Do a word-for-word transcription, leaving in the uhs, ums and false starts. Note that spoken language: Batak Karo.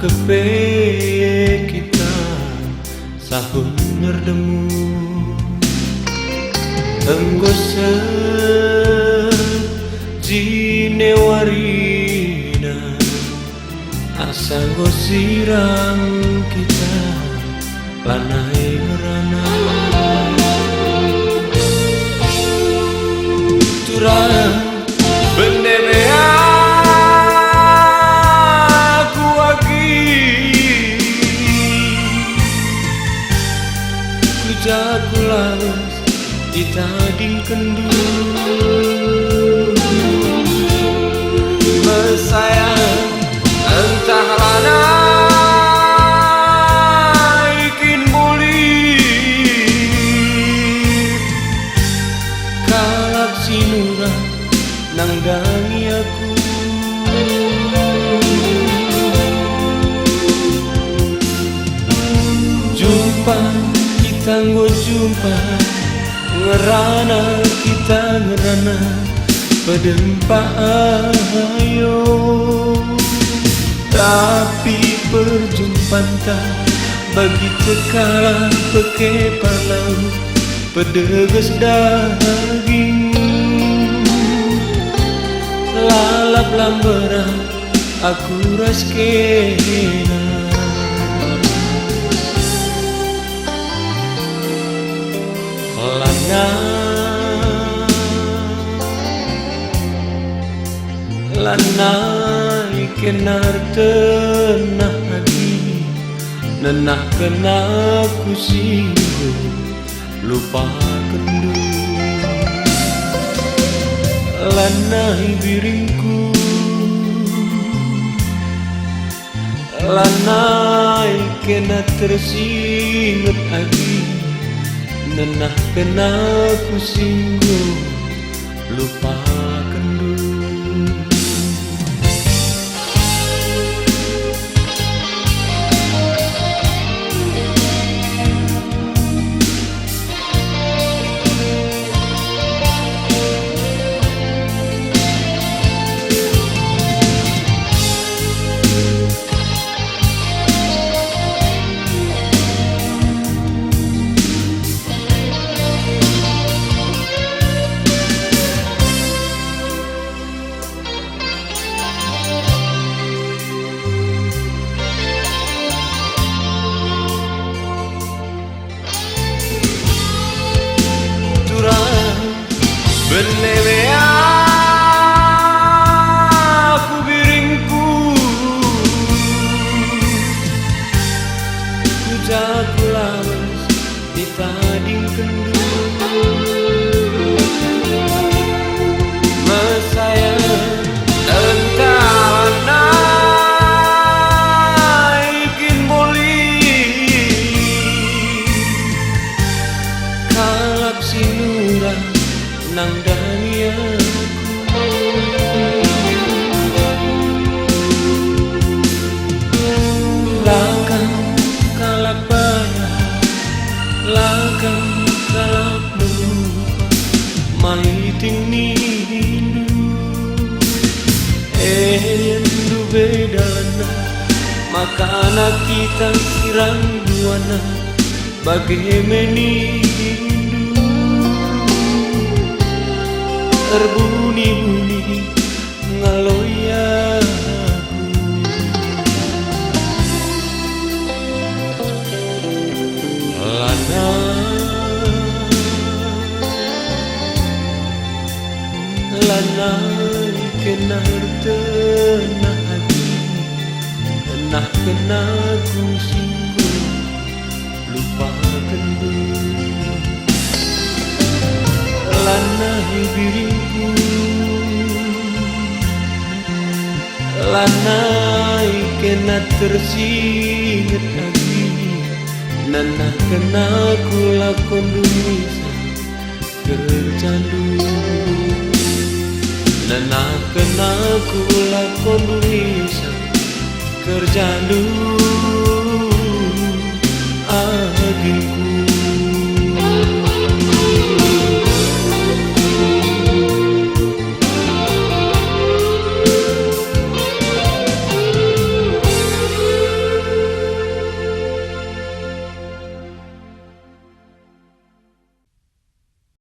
Kepe kita sahun erdemu, enggo seh jine warina, asa enggo sirang kita lanai ngerana. Turang bene me aku agi, ku ja ku lawes itadingkenndu. Mesayang ntah lanai kin mulih, kalak si nurang nandangi aku. Jumpa kita enggo jumpa, ngerana kita ngerana, pedempa ayo. Tapi perjumpanta bagi tekala peke parlau, pedeges daging, lalap lamberan aku ras kena. Lanai, lanai kena ertenah agi, nenah kena ku singgung lupakenndu. Lanai biringku, lanai kena tersinget agi, nenah kena ku singgung lupakenndu. Turang bene me aku biringku, ku ja ku lawes itadingkenndu. Mesayang ntah lanai kin mulih, kalak si nurang nandangi aku. La kam kalak bayak, la kam kalak melupa, maiting nindu. Endu beda lena, makana kita sirang duana. Bage me nindu, erbuni-buni ngaloi aku. Lanai, lanai kena ertenah agi, tenah kena ku singgung lupakenndu. Lanai biringku, lanai kena tersinget agi, nenah kena ku lakonndu Nisa kerjandu. Nenah kena ku lakonndu Nisa kerjandu, agingku.